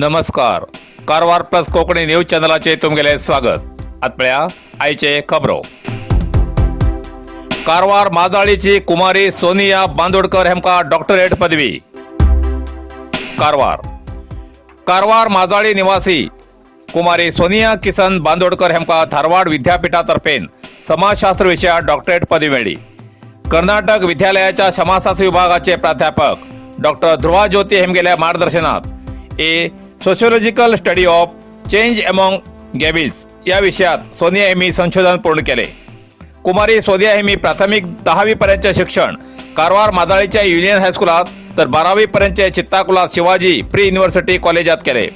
नमस्कार, Karwar plus Konkani news चॅनलाचे तुमगेले स्वागत. आत पळया आयचे खबरो. कारवार माजाळीची कुमारी सोनिया बांदोडकर हेमका डॉक्टरेट पदवी. कारवार. कारवार माजाळी निवासी कुमारी सोनिया किसन बांदोडकर हेमका धारवाड विद्यापीठातर्फेन समाजशास्त्र विशयात डॉक्टरेट पदवी मेळ्ळी. कर्नाटक विद्यालयाच्या समाजशास्त्र विभागाचे प्राध्यापक डॉक्टर ध्रुवा ज्योती हेमगेल्या मार्गदर्शनात "A Sociological Study of Change Among Gabis" या विषयात सोनिया हेमी संशोधन पूर्ण केले. कुमारी सोनिया हेमी प्राथमिक 10वीपर्यंतचे शिक्षण कारवार माजाळीच्या युनियन हायस्कुलात तर 12वीपर्यंतचे चित्ताकुला शिवाजी प्री युनिव्हर्सिटी कॉलेजात केले.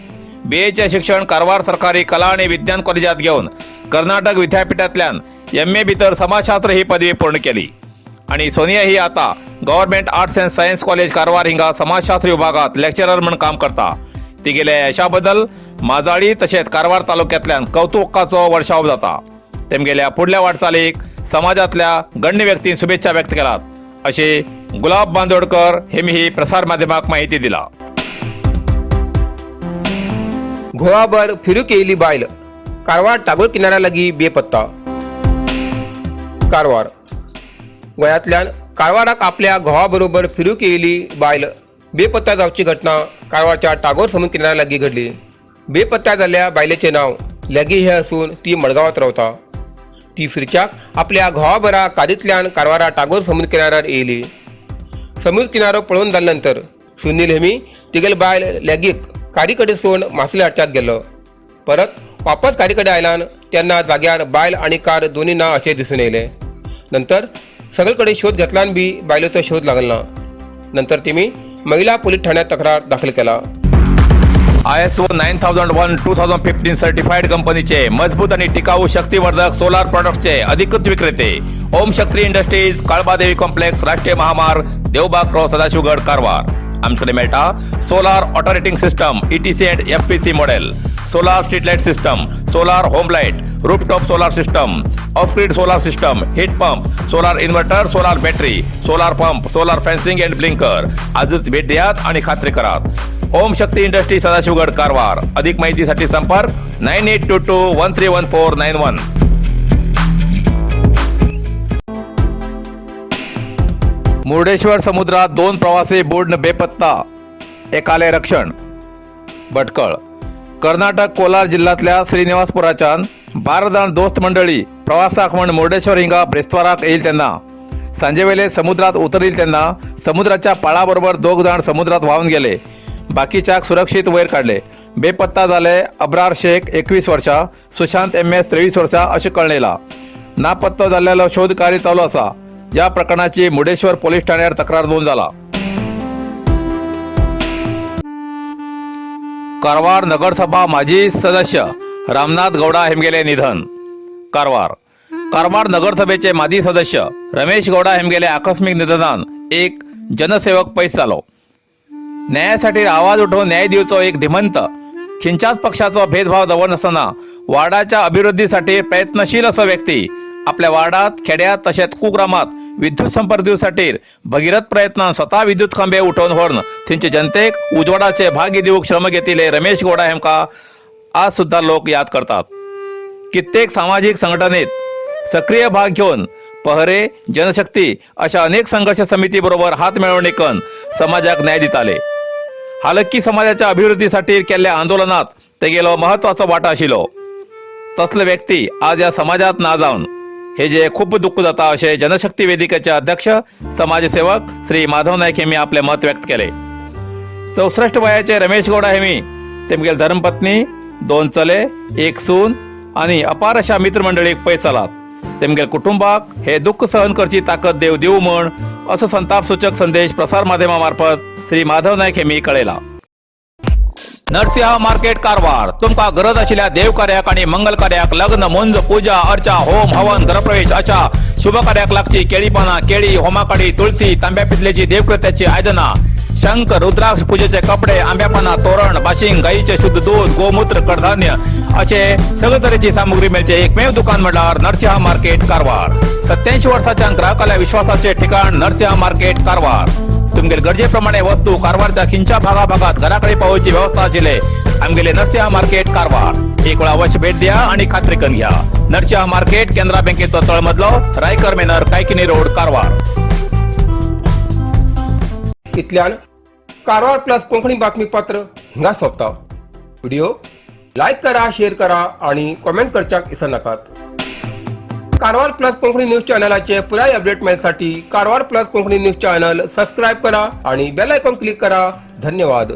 बी एचे शिक्षण कारवार सरकारी कला आणि विज्ञान कॉलेजात घेऊन कर्नाटक विद्यापीठातल्यान एम ए भितर समाजशास्त्र ही पदवी पूर्ण केली आणि सोनिया ही आता Government Arts and Science College, Karwar हिंगा समाजशास्त्र विभागात लेक्चरर म्हणून काम करता. तिगेल्या यशाबद्दल माजाळी तशेंच कारवार तालुक्यातल्यान कौतुकाचो वर्षाव जाता. तेमगेल्या फुडल्या वाटचालीक समाजातल्या गण्य व्यक्तीं शुभेच्छा व्यक्त केलात, अशी गुलाब बांदोडकर हेमी ही प्रसार माध्यमाक माहिती दिला. घोवाबर फिरूक येयली बायल कारवार टागोर किनाऱ्या लागीं बेपत्ता. कारवार. गोंयांतल्यान कारवाराक आपल्या घोवा बरोबर फिरूक येयली बायल बेपत्ता जावची घटना कारवारच्या टागोर समुद्र किनाऱ्या लागीं घडली. बेपत्ता जाल्ल्या बायलेचें नांव लॅगी हें आसून ती मडगांवांत रावता. ती फिरच्याक आपल्या घोवा बरा कारींतल्यान कारवारा टागोर समुद्र किनाऱ्यार येयली. समुद्र किनारो पळोवन जाल्या नंतर सुनील हेमी तिगेले बायल लॅगीक कारी कडेन सोडून मासले हाडच्याक गेलो. परत वापस कारी कडेन आयल्यान तेन्ना जाग्यार बायल आनी कार दोनी ना अशें दिसून येयलें. नंतर सगळे कडेन शोध घेतल्यान बी बायलेचो शोध लागलो ना. नंतर तेमी महिला पोलीस ठाण्यात तक्रार दाखल केला. ISO 9001:2015 certified कंपनीचे मजबूत आणि टिकाऊ शक्तिवर्धक सोलार प्रॉडक्ट्सचे अधिकृत विक्रेते, ओम शक्ती इंडस्ट्रीज, काळबादेवी कॉम्प्लेक्स, राष्ट्रीय महामार्ग, देवबाग क्रॉस, सदाशिवगड, कारवार. आमच्याकडे मेळटा solar alternating system, ETC and FPC model, solar street light system, solar home light, rooftop solar system, off grid solar system, heat pump, solar inverter, solar battery, solar pump, solar fencing and blinker. आजच भेट द्यात आणि खात्री करात. ओम शक्ती industry, Sadashivgad, Karwar. अधिक माहितीसाठी संपर्क 9822131491. मुर्डेश्वर समुद्रात दोन प्रवासी बुडून बेपत्ता, एकाले रक्षण. भटकळ. कर्नाटक कोलार जिल्ह्यांतल्या श्रीनिवासपुराच्यान 12 जाण दोस्त मंडळी प्रवासाक म्हण मुर्डेश्वर हिंगा ब्रेस्तावाराक येईल तेन्ना सांजेवेले समुद्रात उतरील तेन्ना समुद्राच्या पाळाबरोबर दोग जाण समुद्रात व्हांवन गेले. बाकीच्याक सुरक्षीत वयर काडले. बेपत्ता जाले अब्रार शेख, 21 वर्षां, सुशांत एम एस, 23 वर्षां अशें कळ्ळेला. नापत्तो जाल्ल्यालो शोध कार्य चालू आसा. या प्रकरणाची मुर्डेश्वर पोलीस ठाण्यार तक्रार नोंद जाला. कारवार नगरसभा माजी सदस्य रामनाथ गौडा हेमगेले निधन. कारवार. कारवार नगरसभेचे माजी सदस्य रमेश गौडा हेमगेले आकस्मिक निधनान एक जनसेवक पयस जालो. न्यायासाठी आवाज उठोवन न्याय दिवचो एक धीमंत, खंयच्याच पक्षाचो भेदभाव दवरनासतना वार्डाच्या अभिवृद्धीसाठी प्रयत्नशील असो व्यक्ती. आपल्या वार्डात, खेड्यात तशेंच कुग्रामात विद्युत संपर्क दिवसाठी भगीरथ प्रयत्नान स्वतः विद्युत खांबे उठोवन व्हरून थंयचे जनतेक उजवाडाचे भाग्य दिवंक श्रम घेतिल्ले रमेश गौडा हेमकां आज सुद्धा लोक याद करतात. कित्येक सामाजिक संघटनेत सक्रिय भाग घेऊन पहरे, जनशक्ती अशा अनेक संघर्ष समिती बरोबर हात मेळवणी करून समाजाक न्याय दिताले. हालक्की समाजाच्या अभिवृद्धीसाठी केल्ल्या आंदोलनात तेगेलो महत्वाचो वांटो आशिल्लो. तसले व्यक्ती आज या समाजात ना जावन हे जे खूप दुःख जाता, अशें जनशक्ती वेदिकेचे अध्यक्ष, समाजसेवक श्री माधव नायक हेमी आपले मत व्यक्त केले. 64 वयाचे रमेश गौडा हेमी तेमगेले धर्मपत्नी, दोन चले, एक सून आणि अपार अशा मित्रमंडळीक पयस जालात. तेमगेले कुटुंबाक हे दुःख सहन करची ताकद देव दिवू म्हण असो संताप सूचक संदेश प्रसार माध्यमा मार्फत श्री माधव नायक हेमी कळयला. नरसिंह मार्केट, कारवार. तुमका गरज आशिल्ल्या देवकार्याक आणि मंगल कार्याक, लग्न, मुंज, पूजा अर्चा, होम हवन, घरप्रवेश अशा शुभ कार्याक लागची केळी पानां, केळी, होमाकाडी, तुळसी, तांब्या पितलेची देवकृत्याची आयदनां, शंख, रुद्राक्ष, पूजेचे कपडे, आंब्या पानां, तोरण, बाशिंग, गाईचे शुद्ध दूध, गोमूत्र, कडधान्य असे सगळे तरेची सामुग्री मेळचे एकमेव दुकान म्हळ्यार नरसिंह मार्केट, कारवार. 87 वर्साच्या ग्राहकाल्या विश्वासाचे ठिकाण नरसिंह मार्केट, कारवार. तुमगेले गरजेप्रमाणे वस्तू कारवारच्या खिंच्या भागाभागात घराकडे पावोवची व्यवस्था आशिल्ले. आमगेले नरसिंहा मार्केट कारवार. एक वेळा अवश्य भेट द्या आणि खात्री करून घ्या. नरसिंहा मार्केट, केनरा बँकेचो तळमजलो, रायकर मेनर, कायकिनी रोड, कारवार. इतल्यान कारवार प्लस कोंकणी बातमीपत्र हिंगा सोंपता. व्हिडिओ लायक करा, शेअर करा आणि कॉमेंट करच्याक विसरनाकात. कारवार प्लस कोंकणी न्यूज चॅनलाचे पुराय update मेळसाठी Karwar plus Konkani news channel subscribe करा आणि बेल आयकॉन क्लिक करा. धन्यवाद.